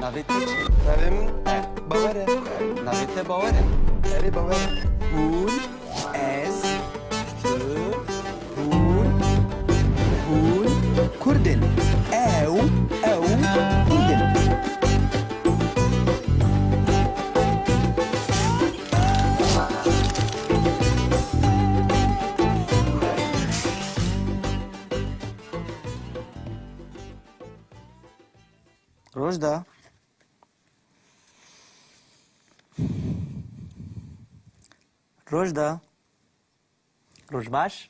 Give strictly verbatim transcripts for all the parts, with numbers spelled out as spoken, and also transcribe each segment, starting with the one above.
Navê te çi? Navê min E. Bawer e. Navê te Bawer e. Erê, Bawer e. Hûn, ez, tu, hûn, hûn Kurd in. Ew, ew Kurd in. Rojda. Rojda. Roj baş.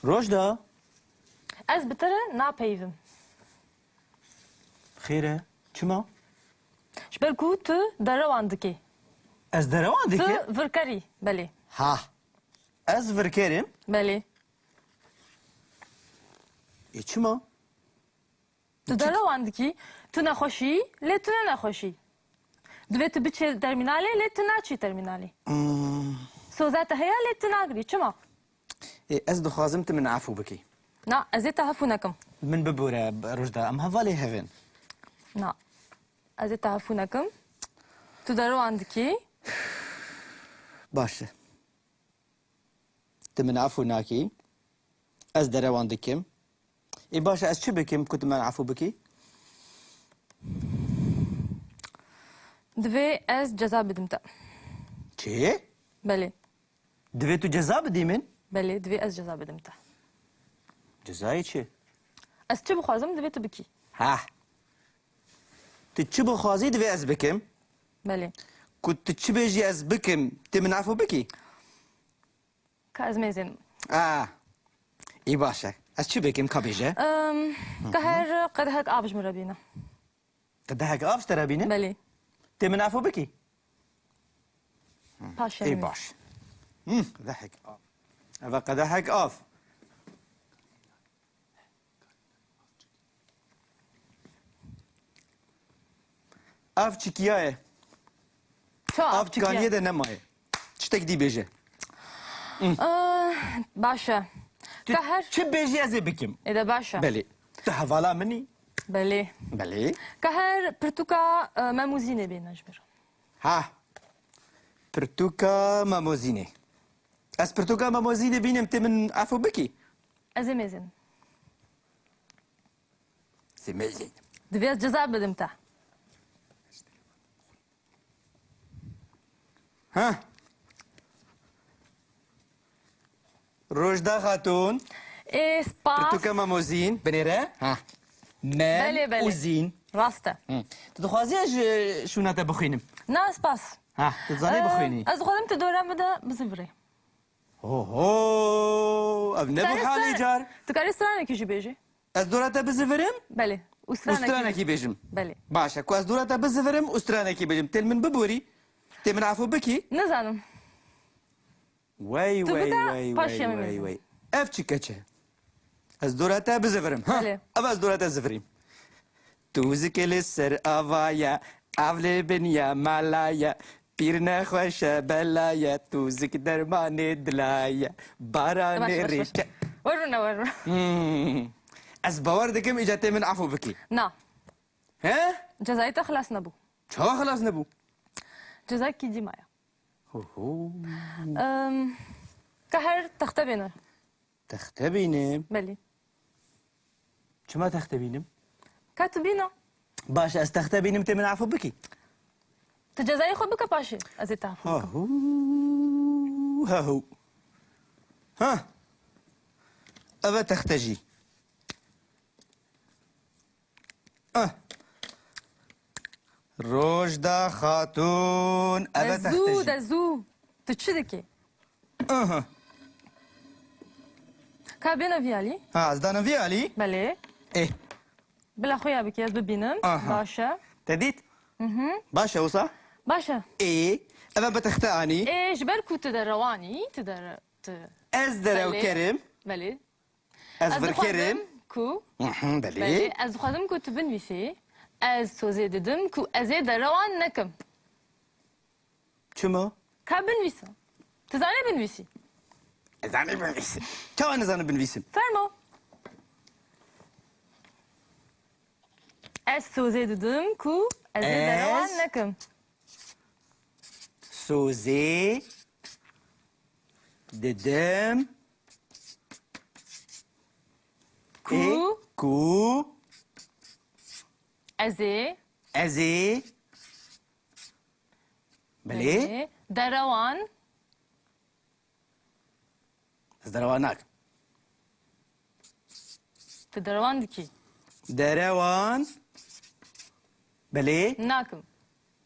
Rojda. Ez bi te re napeyivim. Xêr e? Çima? Ji ber ku tu derewan dikî. Ez derewan dikim? Tu virkerî, belê. Ha. Ez virkerim? Belê. Ê, çima? Tu derewan dikî, tu nexweşî, lê tu ne nexweşî. Divê tu biçê termînalê, lê tu naçî termînalê. Hmm. Soza te heye, lê tu nagirî. Çima? Ê, ez dixwazim tu min efû bikî. Na, ez ê te hefû nekim. Min bibore, Rojda, em hevalê hev in. Na, ez ê te hefû nekim. Tu derewan dikî. Baş e. Tu min efû nakî. Ez derewan dikim. Ê baş e, ez çi bikim ku tu min efû bikî? Divê ez ceza bidim te. Çi? Belê. Divê tu ceza bidî min? Belê, divê ez ceza bidim te. Cezayê çi? Ez çi bixwazim, divê tu bikî. Ha. Tu çi bixwazî, divê ez bikim. Belê. Ku tu çi bêjî ez bikim, tu min efû bikî? Ka ez mêzênim. A. Î baş e. Ez çi bikim, ka bêje? Em, ka her qedehek av ji min re bîne. Qedehek av ji te re bîne? Belê. Tê min efû bikî? Paşê Ê min. Baş. Hı, qedehek av. Eve qedehek av. Av çikiyaye. Ço av Av çikiye? Kaniyê de nemaye. Tiştek dî bêje. Ah, baş e. Tu Ka her çi bêjî ez ê bikim. Ê de baş e. Belê. Tu hevala min î? Belê. Belê. Ka her pirtûka, e, Memûzînê bêne ji min re. Ha. Pirtûka Memûzînê. Ez pirtûka Memûzînê bînim, tê min efû bikî? Ez ê mêzênim. Sê mêzênim. Divê ez ceza bidim te. Ha. Rojda Xatûn. Ê, spas. Pirtûka Memûzîn. Binêre. Ha. Mem Belê, belê. Ûzîn. Rast e. Hı. Tu dixwazî ez ji şûna te bixwînim? Na, spas. Ha, tu dizanî Ee, bixwînî? Ez dixwazim tu dora min de bizivirî. Ho, ho, ev ne bu Sen halê stra-, car. Tu karî stranekî jî bêjî. Ez dora te bizivirim? Belê. Û Û stranekî stranekî bêjim. Belê. Baş e, ku ez dora te bizivirim û stranekî bêjim. Tê min biborî? Tê min efû bikî? Nizanim. Wey, Tu wey, bike, wey, paşê wey, min wey, mezin. Wey. Ev çi keç e? Ez dora te bizivirim, ha? Belê. Ev ez dora te zivirîm. Tûzik li ser ava ye, ev li bin ye mala ye. Pîr nexweş e bela ye, tûzik dermanê dila ye. Baranê Baş, baş, baş. rêçe. Werûne, werûne. Hmm. Ez bawer dikim, îca tê min efû bikî. Na. He? Cezayê te xilas nebû. Çawa xilas nebû? Cezayekî dî maye. Ho, ho. Em, ka her texte bêne. Texte bînim. Belê. Çima texte bînim? Ka tu bîna. Baş, ez texte bînim, tê min efû bikî? Tu cezayê xwe bike paşê. Ez ê te efû bikim. Ahu, hahu. Ha. Ev e texte jî. Ah. Rojda Xatûn, ev e De texte zû, jî. De zû. Tu çi dikî? Aha. Ka bêne vî alî? Ha, ez dana vî alî? Belê. Ê. Bila xwe ya bikî, ez bibînim. Aha. Baş e. Te dît? Mhm. Baş e wisa? Baş e. Ê, ev e bi texte anî. Ê, ji ber ku tu de rewanî, tu de re-, tu Ez de Belê. Rewkerim. Belê. Ez Ez virkerim. dixwazim ku Hı hı, belê. Belê, ez dixwazim ku tu binivîsî. Ez sozê didim ku ez ê derewan nekim. Çima? Ka binivîsim. Tu zanî binivîsî? Ez zanî binivîsim. Çawa nizanim binivîsim? Fermo. Ez sozê didim ku ez ê derewan nekim. Sozê didim ku, e, ku ez ê, ez ê, belê, belê, derewan. Ez derewan nakim. Tu derewan dikî? Derewan. Belê. Nakim.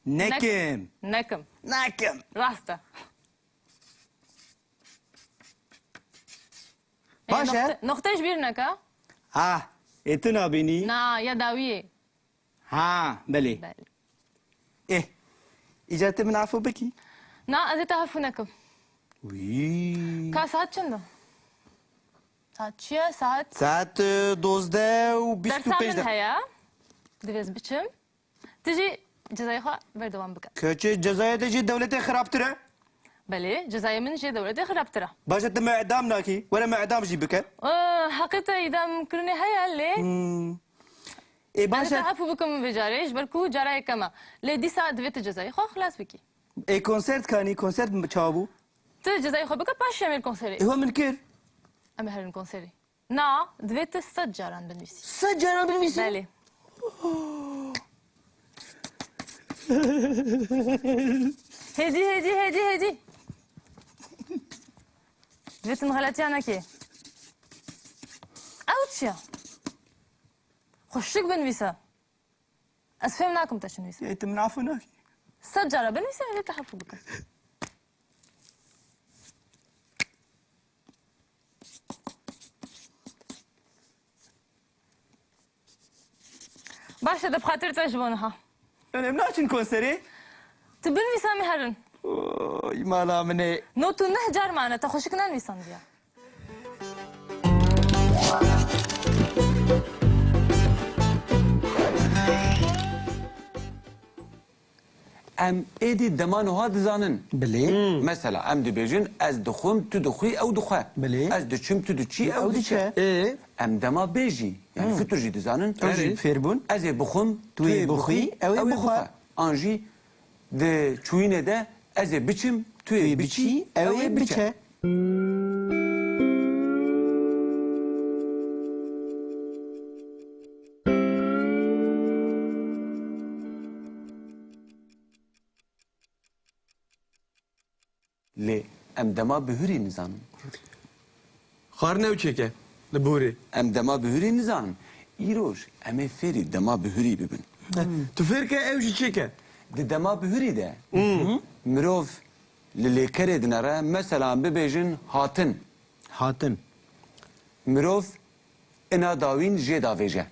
Nekim. Nekim. Nekim. Rast e. Baş e. Noqte, noqte ji bîr neke. Ha, ê tu nabînî? Na, ya dawiyê. Ha, belê. Belê. Eh, îca tu min afû bikî? Na, ez ê te afû nekim. Wî. Ka saet çend e? Saet çi ye? Saet... Saet, e, dozdeh û bîst û pênc de. Dersa min heye. Divê ez biçim. Tu jî cezayê xwe berdewam bike. Keçê cezayê te jî dewletê xirabtir e? Belê, cezayê min jê dewletê xirabtir e. Baş e, tu me edam nakî. Were me edam jî bike. Ee, heqê te îdam kirinê heye lê... Hmm. Ê, baş e. Ez ê te efû bikim vê carê, ji ber ku cara yekem e. Lê dîsa divê tu cezayê xwe xilas bikî. Ê, konsert kanî, konsert çawa bû? Tu cezayê xwe bike, paşê em ê li konserê. Ê, wa min kir. Em ê herin konserê. Na, divê tu sed caran binivîsî. Sed caran binivîsî? Belê. Hêdî, hêdî, hêdî, hêdî. Divê tu min xeletiya nekê. Ew çi ye? Xweşik binivîse. Ez fêm nakim te çi nivîse. Ê, tu min afû nakî. Sed cara binivîse, ez ê te afû bikim. Baş e, de bi xatir te ji bo niha. Em naçin konserê? Tu binivîse em ê herin. Oy, mala min ê. Not û neh car mane, te xweşik nenivîsandiye. Em êdî dema niha dizanin. Belê. Hmm. Mesela, em dibêjin, ez dixwim, tu dixwî, ew dixwe. Belê. Ez diçim, tu diçî, ew diçe. Ê? Em dema bê jî, yani, hmm, fitur jî dizanin. Ew jî fêr bûn. Ez ê bixwim, tu yê bixwî, ew ê bixwe. An jî di çûyînê de, ez ê biçim, tu yê biçî, ew ê biçe. Lê em dema bihurî nizanin. Xwarin ew çêke li bihurê. Em dema bihurî nizanin. Îroj em ê fêrî dema bihurî bibin. Heh. Tu fêr ke ew jî çêke. Di dema bihurî de, hmm, mirov li lêkerê dinere, mesela em bibêjin hatin. Hatin. Mirov ina dawîn jê davêje.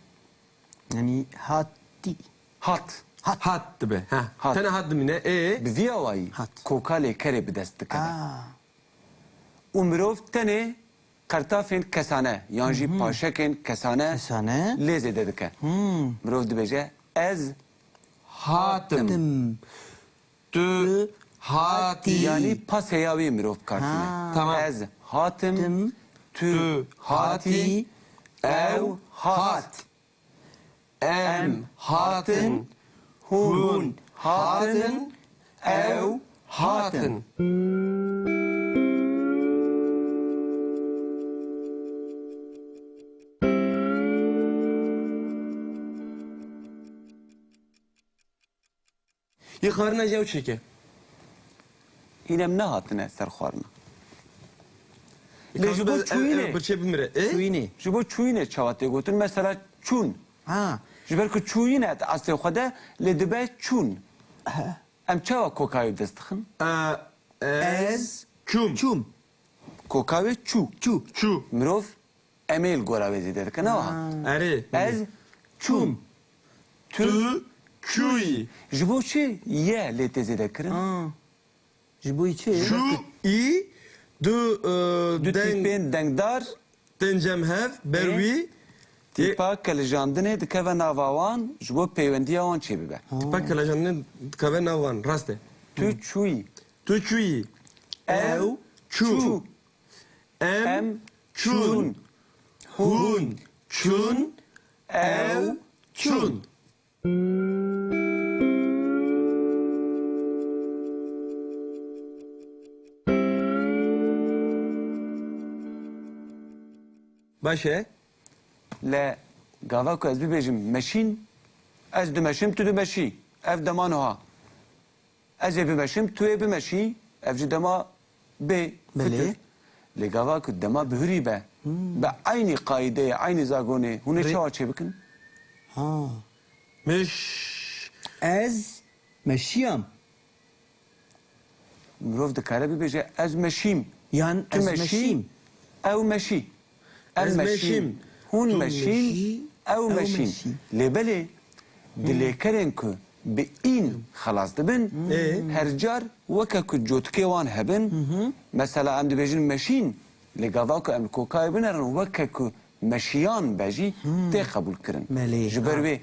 Yanî hatî. Hat. Hat. Hat dibe. Ha. Hat. Tene hat dimîne. Ê? Bi vî awayî hat. Koka lêkerê bi dest dikeve. Aa. Û mirov tenê qertafên kesane, yan jî, mhm, paşekên kesane, kesane, lê zêde dike. Hmm. Mirov dibêje, ez hatim. Hatim. Tu hatî. Yanî pasê ya wî mirov bi kar tîne. Ha. Tamam. Ez hatim, tim, tu hatî, ew hat. Em hatin, hûn hatin, ew hatin. Yê xwarina jî ew çêke. Hîn em nehatine ser xwarina. Lê ji bo çûyînê. Birçe bimire. E? Çûyînê. Ji bo çûyînê çawa tê gotin? Mesela çûn. Ha. Ji ber ku çûyîn e eslê xwe de, lê dibe çûn. He. Em çawa kokayê bi dest dixin? E, ez çûm. Çûm. Koka wê çû. Çû. Çû. Mirov em ê li gora wê zêde dike, ne wiha? Ha. Erê. Ez çûm. Tu çûyî. Ji bo çi ye lê tê zêde kirin? Ha. Ji bo çi? Çû, î, du, e, du deng, tîpên dengdar tên cem hev, ber wî. Tîpa kelijandinê dikeve nava wan, ji bo pêwendiya wan çêbibe. Ha. Tîpa kelijandinê dikeve nav wan, rast e. Tu çûyî. Tu çûyî. Ew çû. Em çûn. Hûn çûn. Ew çûn. Baş e. Lê gava ku ez bibêjim meşîn, ez dimeşim, tu dimeşî. Ev dema niha. Ez ê bimeşim, tu yê bimeşî, ev jî dema bê, belê, fitir. Lê gava ku dema bihurî be, hmm, bi eynî qaîdeyê, eynî zagonê, hûn ê çawa çêbikin? Ha. Meş. Ez meşiyam. Mirov dikare bibêje, ez meşîm. Yan tu ez meşî, meşîm, ew meşî. Em meşîn, hûn meşîn, ew meşîn. Lê belê, di lêkerên ku bi în xelas dibin, ê, her car weke ku cotikê wan hebin, mesela em dibêjin meşîn, lê gava ku em li kokayê binerin, weke ku meşiyan be jî tê qebûlkirin. Belê. Ji ber wê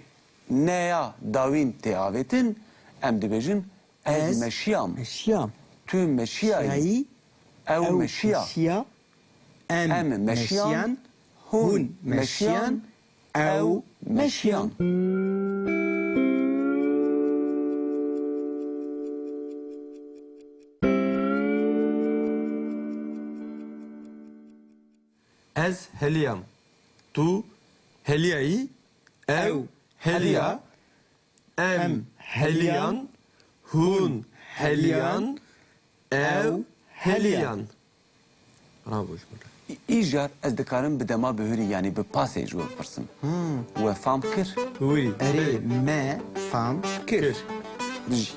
neya dawîn tê avêtin, em dibêjin, ez meşiyam. Meşiyam. Tu meşiyayî. Şiyayî. Ew meşiya. Meşiya. Em meşiyan, hûn meşiyan, ew meşiyan. Ez heliyam. Tu heliyayî. Ew heliya. Em heliyan. Hûn heliyan. Ew heliyan. Bravo ji min re. Î-, îcar ez dikarim bi dema bihurî, yanî bi pasê ji we bipirsim. Hmm. We fam kir? Wî. Erê, me fam kir. Kir. Bijî.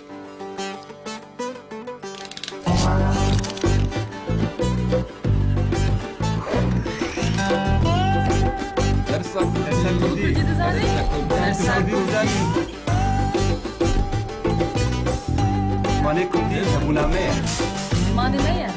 Dersa Kurdî dizanî? Dersa Kurdî dizanî? Zimanê Kurdî hebûna me ye. Zimanê me ye.